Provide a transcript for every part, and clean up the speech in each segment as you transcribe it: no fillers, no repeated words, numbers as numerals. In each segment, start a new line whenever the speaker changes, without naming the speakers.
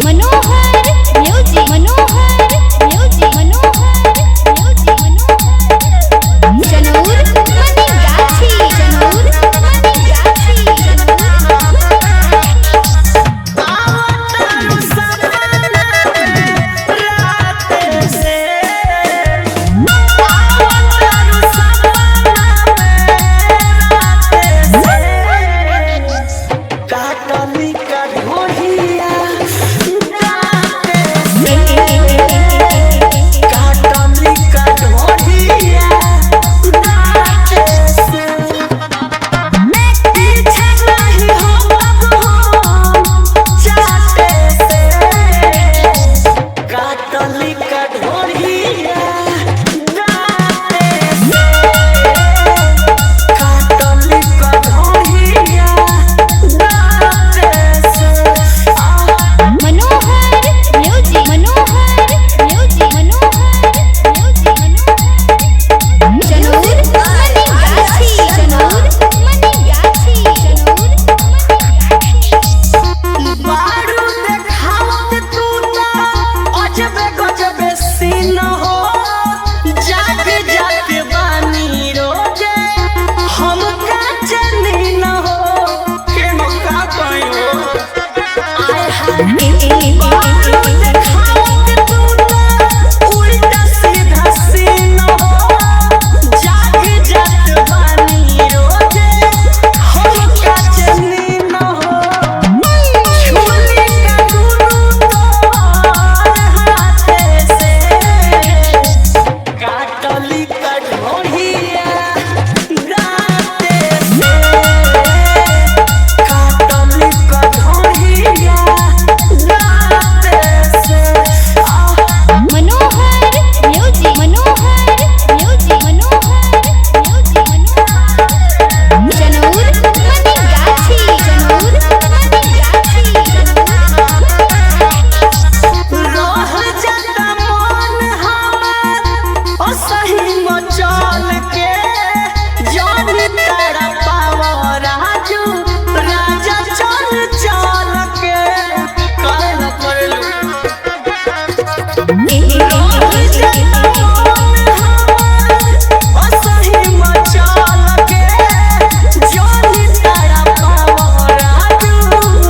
Manohar music Manohar music Manohar music Manohar Janaur Manigachhi Janaur Manigachhi Manohar music Manohar music Manohar music Manohar Janaur Manigachhi Janaur Manigachhi Janaur Manigachhi
बारू देखावत तू ना अजबे गजबे scene हो जाग जात बानी रोजे हम का चनी न हो केनो का कहियो आय हाय बारू देखावत तू ना उल्टा सीधा सीन हो जाग जात बानी रोजे हम का चनी न हो झूली का दुनु तोर हाथे से काटली का ढोढ़िया दाँते से काटली का ढोढ़िया दाँते से आह।
Manohar music Manohar music Manohar music Manohar Janaur Manigachhi Janaur Manigachhi
रह जाता मन हमार असही मचल के जान तारा पाव राजू राजा चल चल के काहे न करेलू रह जाता मन हमार असही मचल के जान तारा पाव राजू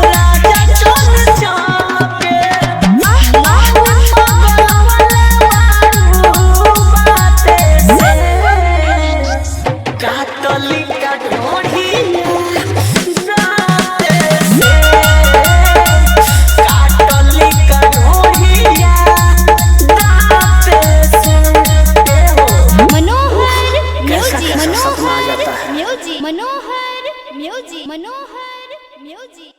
राजा चल चल के काटली का ढोढ़िया दाँते से काटली का ढोढ़िया दाँते से हो
मनोहर
कैसा
म्यूजिक
कैसा सपना आ
मनोहर
जाता है।
Music Manohar music Manohar music.